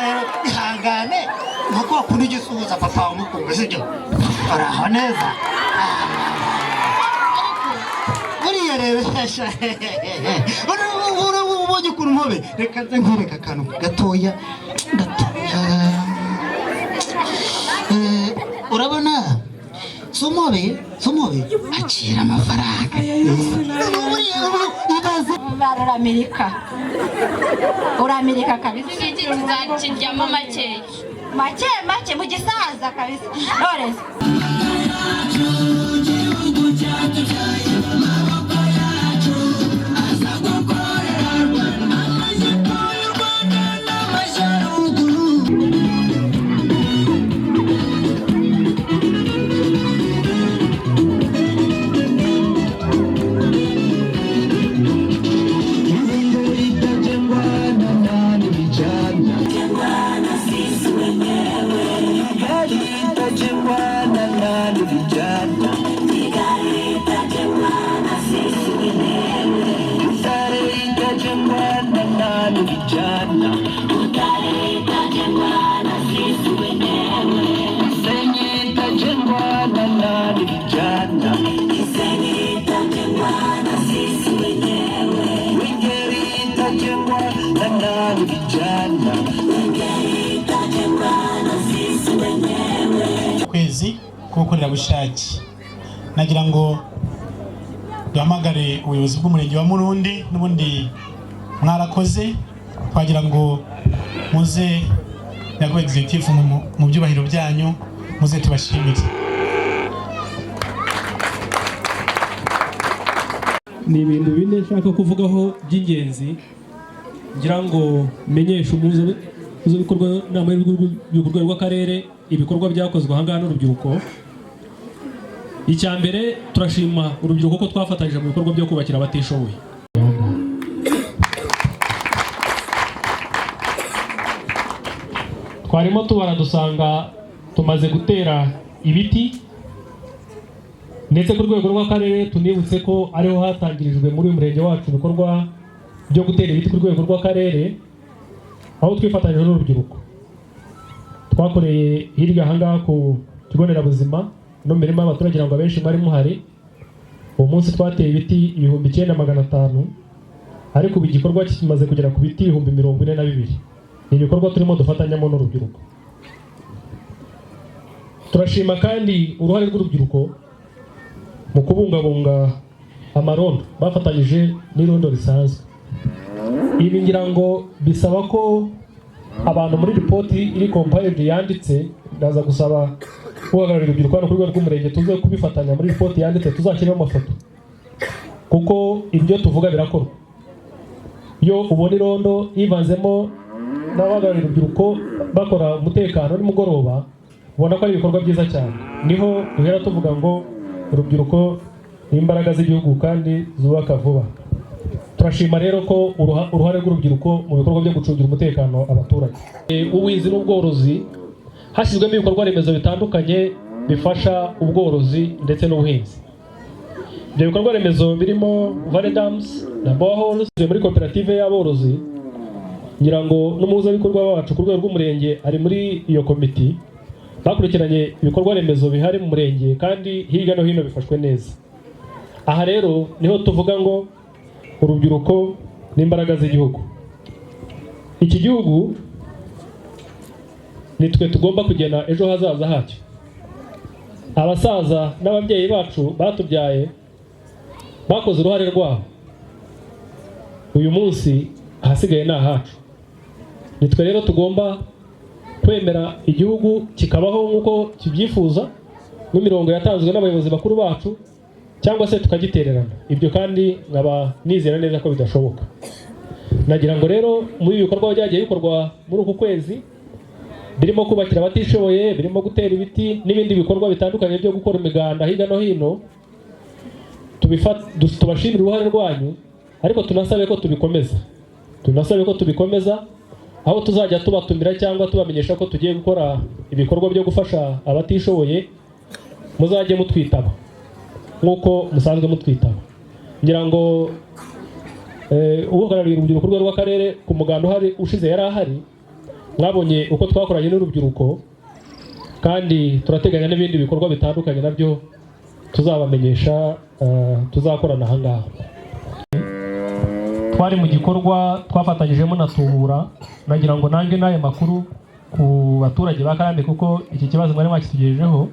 Rero ihangane, nka kwa kundi ujya usuhuza papa wawe umukumva, sibyo? Uraho neza. Buriya rero ubonye ukuntu nkobe, reka nze nkwereka akantu gatoya gatoya. Urabona si umubi, akira amafaranga. Buriya ibaze. Uramirika, uramirika kabisa. Iki tuzakiryamo makeya. Make make mu gisaza kabisa none. Itajengwa na nani vijana? Kigali itajengwa na nani vijana? Butare itajengwa na nani vijana? Gisenyi itajengwa na nani vijana? Ruhengeri itajengwa na nani vijana? Kwezi k'ubukorerabushake, nagira ngo duhamagare ubuyobozi bw'umurenge wa Murundi. N'ubundi mwarakoze, twagira ngo muze, nyakubahwa executive, mu byubahiro byanyu, muze tubashimire. Ni ibintu bine nshaka kuvugaho by'ingenzi, ngira ngo menyeshe umuhuzabikorwa inama y'urwego rw'akarere ibikorwa byakozwe aha ngaha n'urubyiruko. Icya mbere, turashima urubyiruko ko twafatanyije mu bikorwa byo kubakira abatishoboye. Twarimo tubara dusanga tumaze gutera ibiti, ndetse ku rwego rw'akarere tunibutse ko ariho hatangirijwe muri uyu murenge wacu ibikorwa byo gutera ibiti ku rwego rw'akarere, aho twifatanyije n'urubyiruko. Twakoreye hirya aha ngaha ku kigo nderabuzima no mu mirima y'abaturage, ngo abenshi mwari muhari. Uwo munsi twateye ibiti 9500, ariko ubu igikorwa kimaze kugera ku biti 42,000. Ni ibikorwa turimo dufatanyamo n'urubyiruko. Turashima kandi uruhare rw'urubyiruko mu kubungabunga amarondo bafatanyije n'irondo risanzwe. Ibi ngira ngo bisaba ko abantu muri ripoti iri compiled yanditse, ndaza gusaba uhagarariye urubyiruko hano ku rwego rw'umurenge, tuze kubifatanya muri ripoti yanditse, tuzashyiremo amafoto, kuko ibyo tuvuga birakorwa. Iyo ubona irondo yivanzemo n'abahagarariye urubyiruko bakora umutekano nimugoroba, ubona ko ari ibikorwa byiza cyane. Niho duhera tuvuga ngo urubyiruko ni imbaraga z'igihugu kandi zubaka vuba. Turashima rero ko uruhare rw'urubyiruko mu bikorwa byo gucungira umutekano abaturage. Ubuhinzi n'ubworozi, hashyizwemo ibikorwa remezo bitandukanye bifasha ubworozi ndetse n'ubuhinzi. Ibyo bikorwa remezo birimo valley dams na boreholes muri koperative y'aborozi. Ngira ngo n'umuhuzabikorwa wacu ku rwego rw'umurenge ari muri iyo komiti. Bakurikiranye ibikorwa remezo bihari mu murenge, kandi hirya no hino bifashwe neza. Aha rero niho tuvuga ngo urubyiruko n'imbaraga z'igihugu. Iki gihugu ni twe tugomba kugena ejo hazaza hacyo. Abasaza n'ababyeyi bacu batubyaye bakoze uruhare rwabo. Uyu munsi ahasigaye ni ahacu. Ni twe rero tugomba kwemera igihugu kikabaho nk'uko kibyifuza n'imirongo yatanzwe n'abayobozi bakuru bacu, cyangwa se tukagitererana. Ibyo kandi nkaba nizera neza ko bidashoboka. Nagira ngo rero muri ibi bikorwa byagiye bikorwa muri uku kwezi, birimo kubakira abatishoboye, birimo gutera ibiti n'ibindi bikorwa bitandukanye byo gukora imiganda hirya no hino, tubashimire uruhare rwanyu, ariko tunasabe ko tubikomeza aho tuzajya tubatumira cyangwa tubamenyesha ko tugiye gukora ibikorwa byo gufasha abatishoboye, muzajye mutwitaba nk'uko musanzwe mutwitaba. Ngira ngo uhagarariye urubyiruko ku rwego rw'akarere ku muganda uhari ushize yari ahari. Mwabonye uko twakoranye n'urubyiruko, kandi turateganya n'ibindi bikorwa bitandukanye nabyo tuzabamenyesha, tuzakorana aha ngaha. Twari mu gikorwa twafatanyijemo na Tubura. Nagira ngo nange n'aya makuru ku baturage ba Karambi, kuko iki kibazo mwari mwakitugejejeho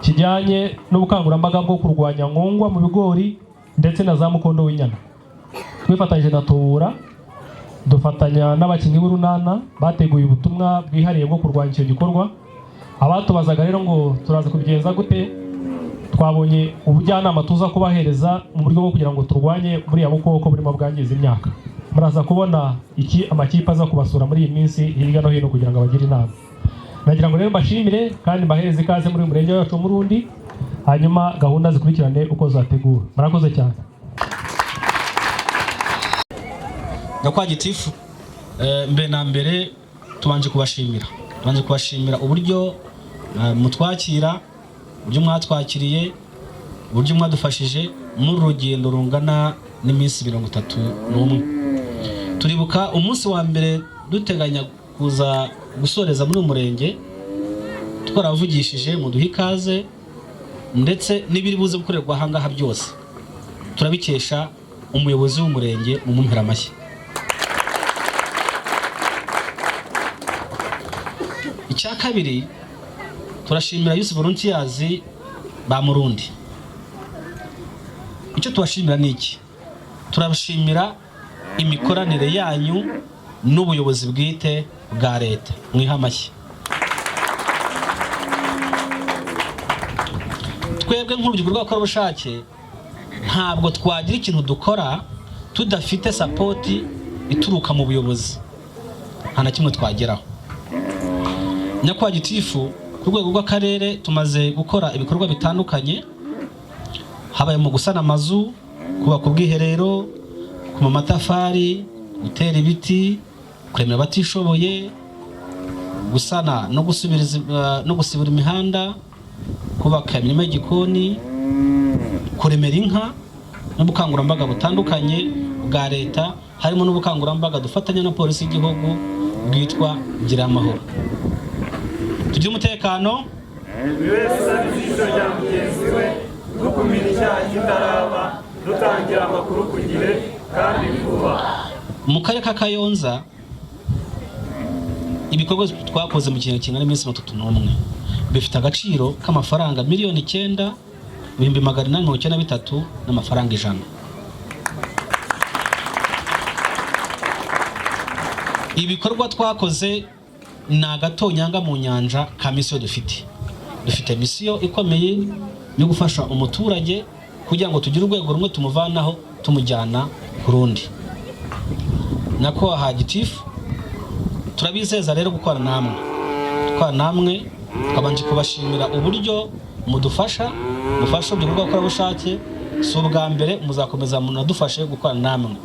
kijyanye n'ubukangurambaga bwo kurwanya nkongwa mu bigori ndetse na za mukondo w'inyana. Twifatanyije na Tubura, dufatanya n'abakinnyi b'urunana, bateguye ubutumwa bwihariye bwo kurwanya icyo gikorwa. Abatubazaga rero ngo turaza kubigenza gute, twabonye ubujyanama tuza kubahereza mu buryo bwo kugira ngo turwanye buriya bukoko burimo bwangiza imyaka. Muraza kubona iki amakipe aza kubasura muri iyi minsi hirya no hino kugira ngo abagire inama. Nagira ngo rero mbashimire kandi mbahereze ikaze muri uyu murenge wacu wa Murundi, hanyuma gahunda zikurikirane uko zateguwe. Murakoze cyane. Nyakubahwa Gitifu, mbere na mbere tubanje kubashimira uburyo mutwakira, uburyo mwatwakiriye, uburyo mwadufashije muri uru rugendo rungana n'iminsi 31. Turibuka umunsi wa mbere duteganya kuza gusoreza muri uyu murenge, twaravugishije muduha ikaze, ndetse n'ibiri buze gukorerwa aha ngaha byose turabikesha umuyobozi w'umurenge. Mu amashyi. Icya kabiri, turashimira Youth Volunteers ba Murundi. Icyo tubashimira ni iki? Turabashimira imikoranire yanyu n'ubuyobozi bwite bwa leta. Mwiha amashyi. Twebwe nk'urubyiruko rw'abakorerabushake ntabwo twagira ikintu dukora tudafite support ituruka mu buyobozi, nta na kimwe twageraho. Nyakubahwa Gitifu, ku rwego rw'akarere tumaze gukora ibikorwa bitandukanye, habaye mu gusana amazu, kubaka ubwiherero, kuma amatafari, gutera ibiti, kuremera abatishoboye, gusana no gusubiriza no gusibura imihanda, kubaka imirima y'igikoni, kuremera inka n'ubukangurambaga butandukanye bwa leta, harimo n'ubukangurambaga dufatanya na polisi y'igihugu bwitwa Gira Amahoro Tugire Umutekano. Buri wese asaba ijisho rya mugenzi we, dukumira icyaha kitaraba, dutangira amakuru ku gihe kandi vuba. Mu karere ka Kayonza, ibikorwa twakoze mu kintu kingana n'iminsi 31 bifite agaciro k'amafaranga 9,893,100 n'amafaranga. Ibikorwa twakoze ni agatonyanga mu nyanja ka mission dufite. Dufite mission ikomeye yo gufasha umuturage kugira ngo tugire urwego rumwe tumuvanaho tumujyana ku rundi. Nyakubahwa Gitifu, turabizeza rero gukorana namwe, gukorana namwe. Twabanje kubashimira uburyo mudufasha, mufasha urubyiruko rw'abakorerabushake. Si ubwa mbere, muzakomeza munadufashe gukorana namwe.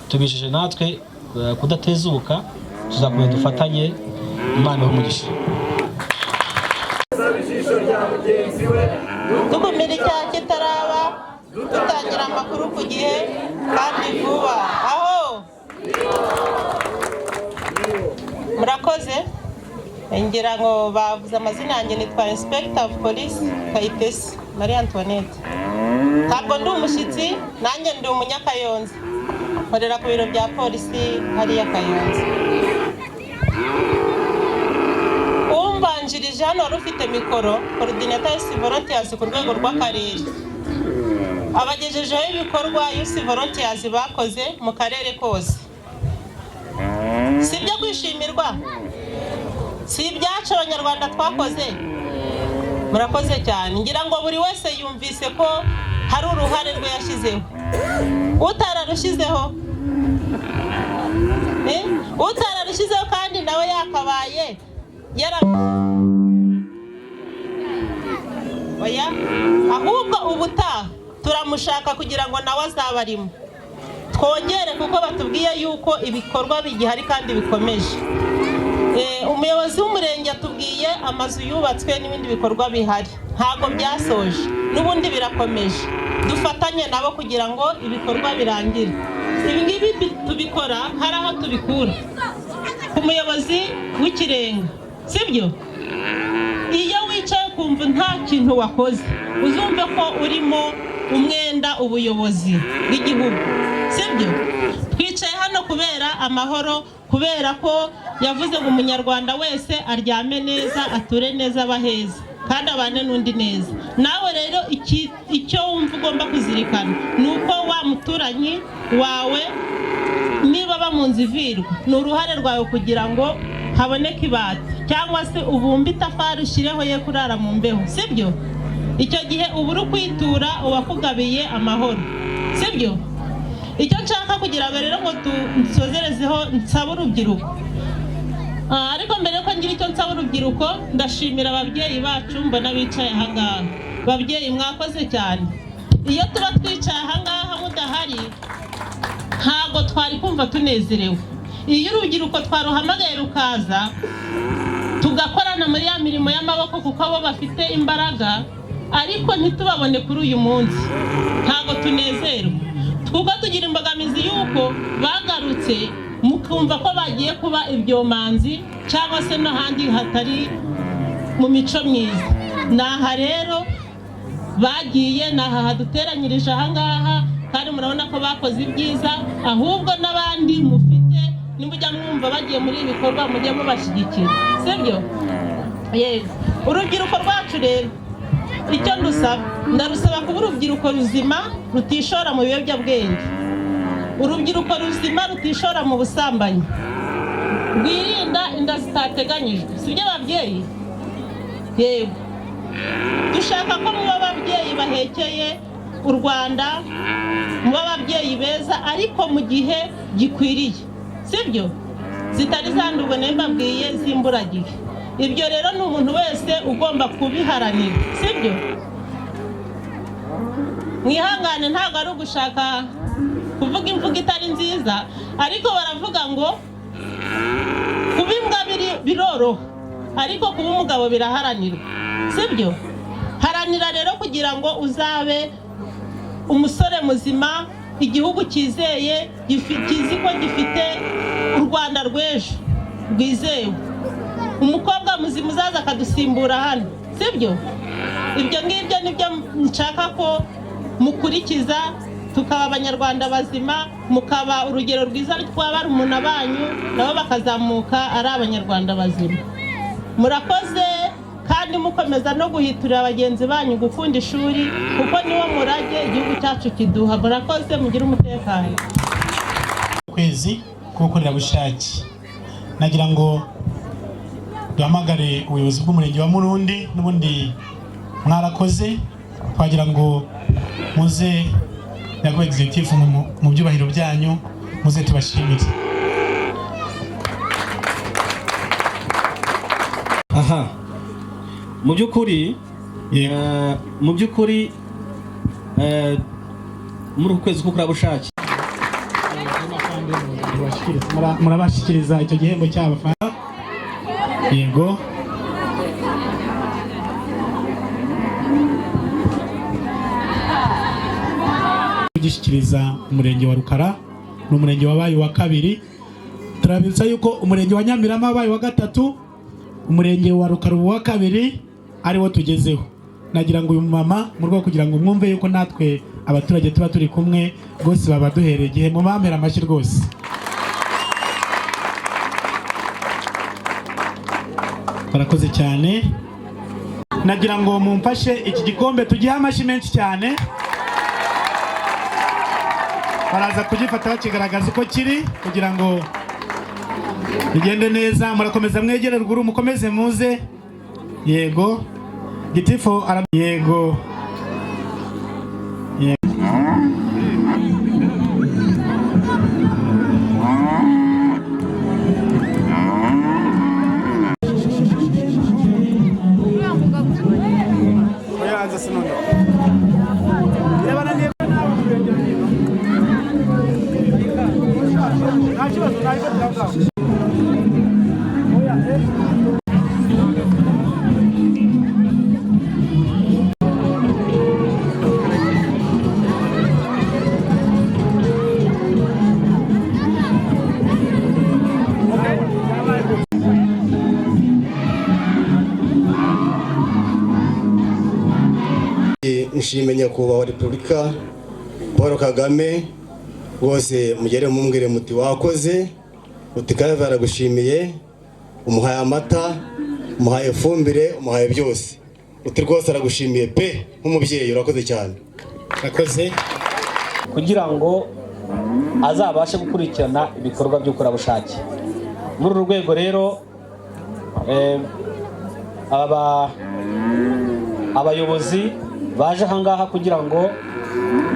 Tubishije natwe kudatezuka, tuzakomeza dufatanye. Imana ibahe umugisha. Asaba ijisho rya mugenzi we, dukumira icyaha kitaraba, dutangira amakuru ku gihe kandi vuba. Aho murakoze. Ngira ngo bavuze amazina yanjye, nitwa Inspector of Police Kayitesi Marie Antoinette. Ntabwo ndi umushyitsi, nanjye ndi umunyakayonza, nkorera ku biro bya polisi hariya Kayonza. Umbanjirije hano wari ufite mikoro, coordinator Youth Volunteers ku rwego rw'akarere, abagejejeho ibikorwa Youth Volunteers bakoze mu karere kose. Si ibyo kwishimirwa? Si ibyacu abanyarwanda twakoze? Murakoze cyane. Ngira ngo buri wese yumvise ko hari uruhare rwe yashyizeho. Utararushyizeho, utararushyizeho kandi nawe yakabaye yara oya, ahubwo ubutaha turamushaka kugira ngo nawe azabe arimo, twongere, kuko batubwiye yuko ibikorwa bigihari kandi bikomeje. Umuyobozi w'umurenge atubwiye amazu yubatswe n'ibindi bikorwa bihari. Ntabwo byasoje, n'ubundi birakomeje. Dufatanye nabo kugira ngo ibikorwa birangire. Ibi ngibi tubikora hari aho tubikura. Ku muyobozi w'ikirenga, sibyo? Iyo wicaye ukumva nta kintu wakoze, uzumve ko urimo umwenda ubuyobozi bw'igihugu, sibyo? Twicaye hano kubera amahoro, kubera ko yavuze ngo umunyarwanda wese aryame neza, ature neza, abaheza kandi abane n'undi neza. Nawe rero icyo wumva ugomba kuzirikana ni uko wa muturanyi wawe niba aba mu nzu ivirwa, ni uruhare rwawe kugira ngo haboneke ibati cyangwa se ubumbe itafari ushyireho ye kurara mu mbeho, sibyo? Icyo gihe uba uri kwitura uwakugabiye amahoro, sibyo? Icyo nshaka kugira ngo rero ngo dusozerezeho, nsaba urubyiruko. Ariko mbere yuko ngira icyo nsaba urubyiruko, ndashimira ababyeyi bacu mbona bicaye ahangaha. Babyeyi, mwakoze cyane. Iyo tuba twicaye ahangaha mudahari, ntabwo twari kumva tunezerewe. Iyo urubyiruko twaruhamagaye rukaza tugakorana muri ya mirimo y'amaboko, kuko abo bafite imbaraga, ariko ntitubabone kuri uyu munsi, ntabwo tunezerwa, kuko tugira imbogamizi y'uko bagarutse mukumva ko bagiye kuba ibyomanzi cyangwa se n'ahandi hatari mu mico myiza. Ni aha rero bagiye, ni aha haduteranyirije ahangaha, kandi murabona ko bakoze ibyiza. Ahubwo n'abandi mufite, nimujya mwumva bagiye muri ibi bikorwa, mujye mubashyigikira, sibyo? Yego. Urubyiruko rwacu rero, icyo ndusaba, ndarusaba kuba urubyiruko ruzima rutishora mu biyobyabwenge, urubyiruko ruzima rutishora mu busambanyi, rwirinda inda zitateganyijwe, sibyo ababyeyi? Yego. Dushaka ko muba ababyeyi bahekeye u Rwanda, muba ababyeyi beza, ariko mu gihe gikwiriye, sibyo? Zitari zandurwe nayo mbabwiye z'imburagihe. Ibyo rero ni umuntu wese ugomba kubiharanira, sibyo? Mwihangane, ntabwo ari ugushaka kuvuga imvugo itari nziza, ariko baravuga ngo kuba imbwa biroroha, ariko kuba umugabo biraharanirwa, sibyo? Haranira rero kugira ngo uzabe umusore muzima igihugu cyizeye, kizi ko gifite u Rwanda rw'ejo rwizewe, umukobwa muzima uzaza akadusimbura hano, sibyo? Ibyo ngibyo nibyo nshaka ko mukurikiza, tukaba abanyarwanda bazima, mukaba urugero rwiza rwa barumuna banyu, nabo bakazamuka ari abanyarwanda bazima. Murakoze, kandi mukomeza no guhiturira bagenzi banyu gukunda ishuri, kuko niwo murage igihugu cyacu kiduha. Murakoze, mugire umutekano. Kwezi k'ubukorerabushake, nagira ngo duhamagare ubuyobozi bw'umurenge wa Murundi. N'ubundi mwarakoze, twagira ngo muze, nyakubahwa executive, mu byubahiro byanyu, muze tubashimire. Aha mu by'ukuri, muri uku kwezi k'ubukorerabushake Murabashyikiriza icyo gihembo cyabo. Yego. Kugishyikiriza umurenge wa Rukara, ni umurenge wabaye uwa kabiri. Turabibutsa yuko umurenge wa Nyamirama wabaye uwa gatatu, umurenge wa Rukara uba uwa kabiri, ariwo tugezeho. Nagira ngo uyu mama, mu rwego kugira ngo mwumve yuko natwe abaturage tuba turi kumwe rwose, baba duhereye igihe mu bampera amashyi rwose. Barakoze cyane. Nagira ngo mumfashe iki gikombe tugihe amashyi menshi cyane. Baraza kugifata bakigaragaza uko kiri kugira ngo bigende neza. Murakomeza mwegere ruguru, mukomeze muze. Yego, gitifu ara yego. Yego. Turagushimiye Nyakubahwa Repubulika Paul Kagame, rwose mugere mumbwire muti wakoze, uti Claver aragushimiye, umuhaye amata, umuhaye ifumbire, umuhaye byose, uti rwose aragushimiye pe, nk'umubyeyi urakoze cyane. Urakoze. Kugira ngo azabashe gukurikirana ibikorwa by'ubukorerabushake. Muri uru rwego rero, abayobozi baje ahangaha kugira ngo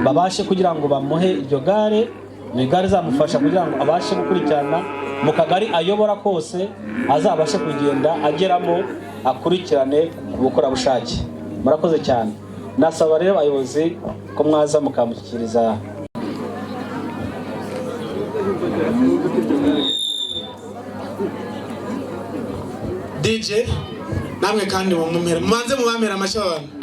babashe kugira ngo bamuhe iryo gare, ni igare izamufasha kugira ngo abashe gukurikirana mu kagari ayobora kose, azabashe kugenda ageramo akurikirane ubukorerabushake. Murakoze cyane. Nasaba rero abayobozi ko mwaza mukamushyikiriza. DJ, namwe kandi mumumere, mubanze mubamere amashyi abantu.